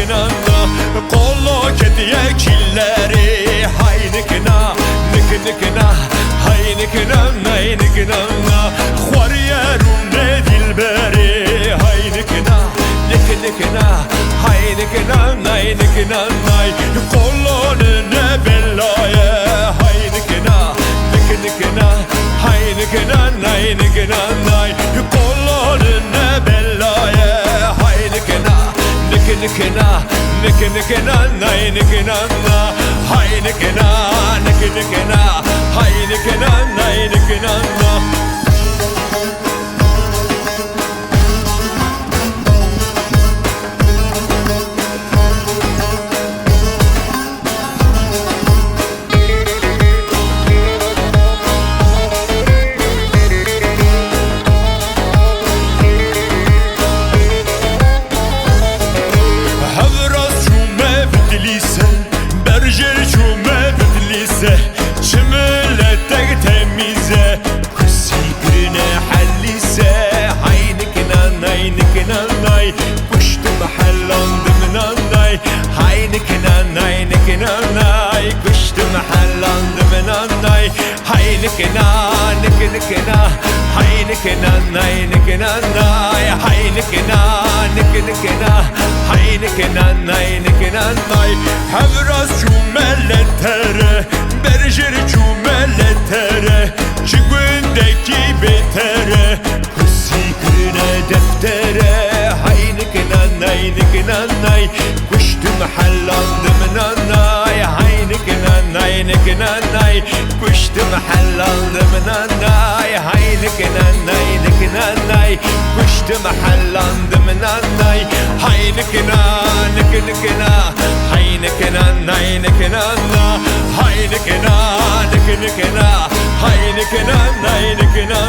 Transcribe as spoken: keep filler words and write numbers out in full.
Нана, къвалав квез я чилери, гьай никӀна, никӀ-никӀна, гьай никӀна, най никӀна, хварерунни дилбери, гьай никӀна, никӀ-никӀна, гьай никӀна, най никӀна, най, къвалав нуьне белая, гьай никӀна, никӀ-никӀна, гьай никӀна, най никӀна, най, къвалав нуьне белая, гьай никӀна, никӀ-никӀна, никӀ-никӀна, най никӀна, най, гьай никӀна, никӀ-никӀна, гьай никӀна, най никӀна, най. Гьавраз чуьме витӀлисе, бержер чуьме витӀлисе, чи миллетдик темизе, куь сикӀрине гьалисе, гьай никӀна, най никӀна, най, куьшту магьалландин нанай, гьай никӀна, най никӀна, най, куьшту магьалландин нанай, гьай никӀна, никӀ-никӀна, гьай никӀна, най никӀна, най, гьай никӀна, никӀ-никӀна, гьай никӀна, най никӀна, най, гьавраз чуьме летере, бержер чуьме летере, чуьнгуьндеки бетере, куь сикӀрине дефтере, гьай никӀна, най никӀна, най, куьшту магьалландин нанай, гьай никӀна, най никӀна, най, куьшту магьалландин нанай, гьай никӀна, най никӀна, най, куьшту магьалландин нанай, гьай никӀна, никӀ-никӀна, гьай никӀна, най никӀна, най, гьай никӀна, никӀ-никӀна, гьай никӀна, най никӀна,